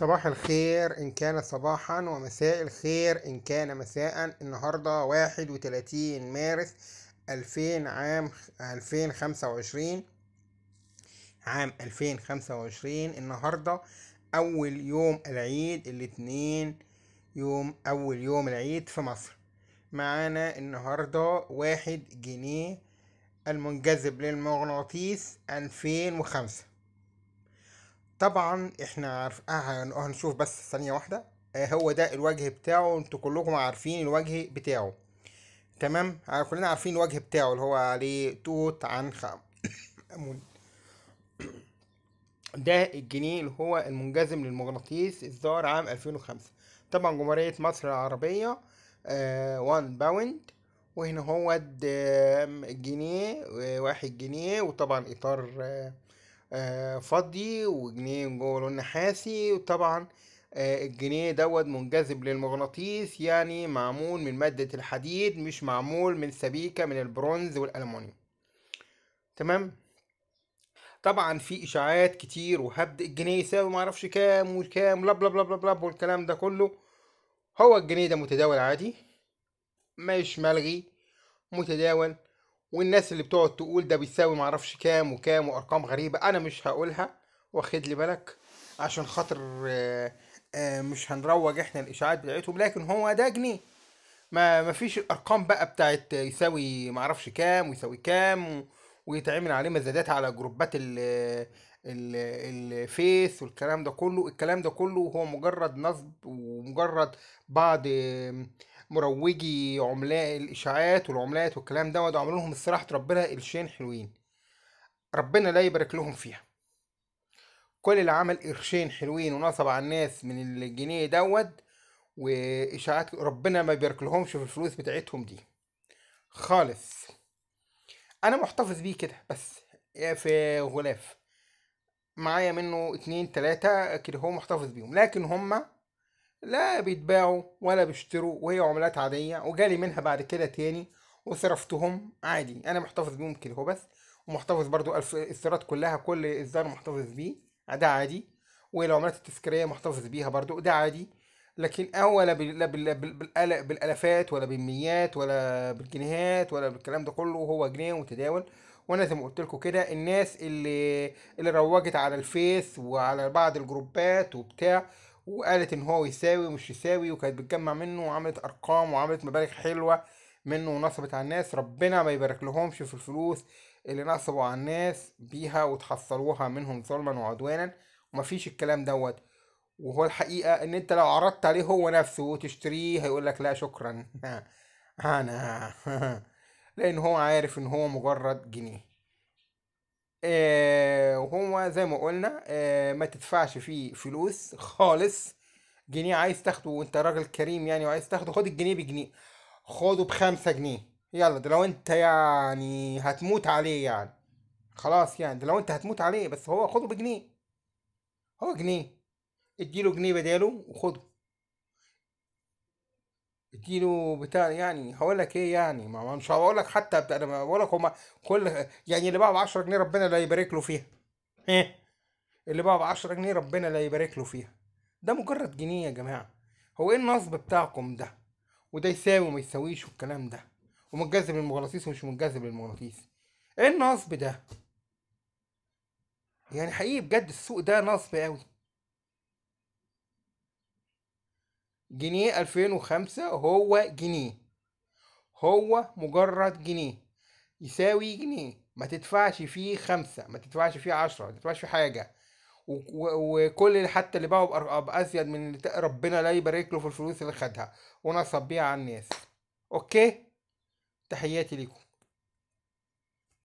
صباح الخير إن كان صباحا، ومساء الخير إن كان مساء. النهاردة 31 مارس 2000 عام 2025، عام 2025. النهاردة أول يوم العيد، الاثنين، يوم أول يوم العيد في مصر. معانا النهاردة 1 جنيه المنجذب للمغناطيس 2005. طبعا احنا عارف هنشوف بس ثانية واحدة. هو ده الوجه بتاعه، انتوا كلكم عارفين الوجه بتاعه، تمام؟ كلنا عارفين الوجه بتاعه اللي هو عليه توت عنخ آمون. ده الجنيه اللي هو المنجذب للمغناطيس، اصدار عام 2005، طبعا جمهورية مصر العربية، 1 pound. وهنا هو جنيه، 1 جنيه، وطبعا اطار فضي، وجنيه جوه لون نحاسي. وطبعا الجنيه دوت منجذب للمغناطيس، يعني معمول من مادة الحديد، مش معمول من سبيكة من البرونز والألمونيوم، تمام؟ طبعا في اشاعات كتير وهبد الجنيه يساوي معرفش كام وكام، بلا بلا بلا بلا بلا والكلام ده كله. هو الجنيه ده متداول عادي، مش ملغي، متداول. والناس اللي بتقعد تقول ده بيساوي معرفش كام وكام وارقام غريبة، انا مش هقولها، واخد لي بالك، عشان خاطر مش هنروج احنا الاشاعات بتاعتهم. لكن هو ده جنيه، ما فيش الارقام بقى بتاعت يساوي معرفش كام ويساوي كام ويتعمل عليه مزادات على جروبات الفيس والكلام ده كله. الكلام ده كله هو مجرد نصب، ومجرد بعض مروجي عملاء الاشاعات والعملات والكلام ده، وعملوا لهم الصراحة ربنا قرشين حلوين، ربنا لا يبارك لهم فيها. كل اللي عمل قرشين حلوين ونصب على الناس من الجنيه دوت واشاعات، ربنا ما يبارك لهمش في الفلوس بتاعتهم دي خالص. انا محتفظ بيه كده بس في غلاف، معايا منه 2 3 كده، هو محتفظ بيهم، لكن هما لا بيتباعوا ولا بيشتروا، وهي عملات عادية، وجالي منها بعد كده تاني وصرفتهم عادي. انا محتفظ بيهم كده هو بس، ومحتفظ برضو الإصدارات كلها، كل إصدار محتفظ بيه، ده عادي. والعملات التذكارية محتفظ بيها برضو، ده عادي. لكن ولا بالالافات ولا بالميات ولا بالجنيهات ولا بالكلام ده كله، هو جنيه ومتداول. وانا زي ما قلت لكم كده، الناس اللي روجت على الفيس وعلى بعض الجروبات وبتاع، وقالت ان هو يساوي ومش يساوي، وكانت بتجمع منه وعملت ارقام وعملت مبالغ حلوة منه ونصبت على الناس، ربنا ما يبارك لهمش في الفلوس اللي نصبوا على الناس بيها وتحصلوها منهم ظلما وعدوانا. ومفيش الكلام دوت. وهو الحقيقة ان انت لو عرضت عليه هو نفسه وتشتريه هيقول لك لا شكرا انا لان هو عارف ان هو مجرد جنيه. وهو زي ما قلنا، ما تدفعش فيه فلوس خالص. جنيه عايز تاخده وانت راجل كريم يعني وعايز تاخده، خد الجنيه بجنيه، خده ب5 جنيه، يلا. ده لو انت يعني هتموت عليه يعني، خلاص يعني، ده لو انت هتموت عليه، بس هو خده بجنيه، هو جنيه، اديله جنيه بداله وخده، اديله بتاع يعني. هقول لك ايه يعني، ما مش هقول لك حتى بتاع، انا بقول لك هما كل يعني اللي باعه ب 10 جنيه ربنا لا يبارك له فيها. اللي باعه ب 10 جنيه ربنا لا يبارك له فيها. ده مجرد جنيه يا جماعة. هو ايه النصب بتاعكم ده؟ وده يساوي وما يساويش والكلام ده، ومتجذب للمغناطيس ومش منجذب للمغناطيس، ايه النصب ده؟ يعني حقيقي بجد السوق ده نصب قوي. جنيه 2005 هو جنيه، هو مجرد جنيه يساوي جنيه، ما تدفعش فيه 5، ما تدفعش فيه 10، ما تدفعش فيه حاجة. وكل حتى اللي باعوا بأزيد من ربنا لا يبارك له في الفلوس اللي خدها ونصب بيها على الناس. okay، تحياتي ليكم.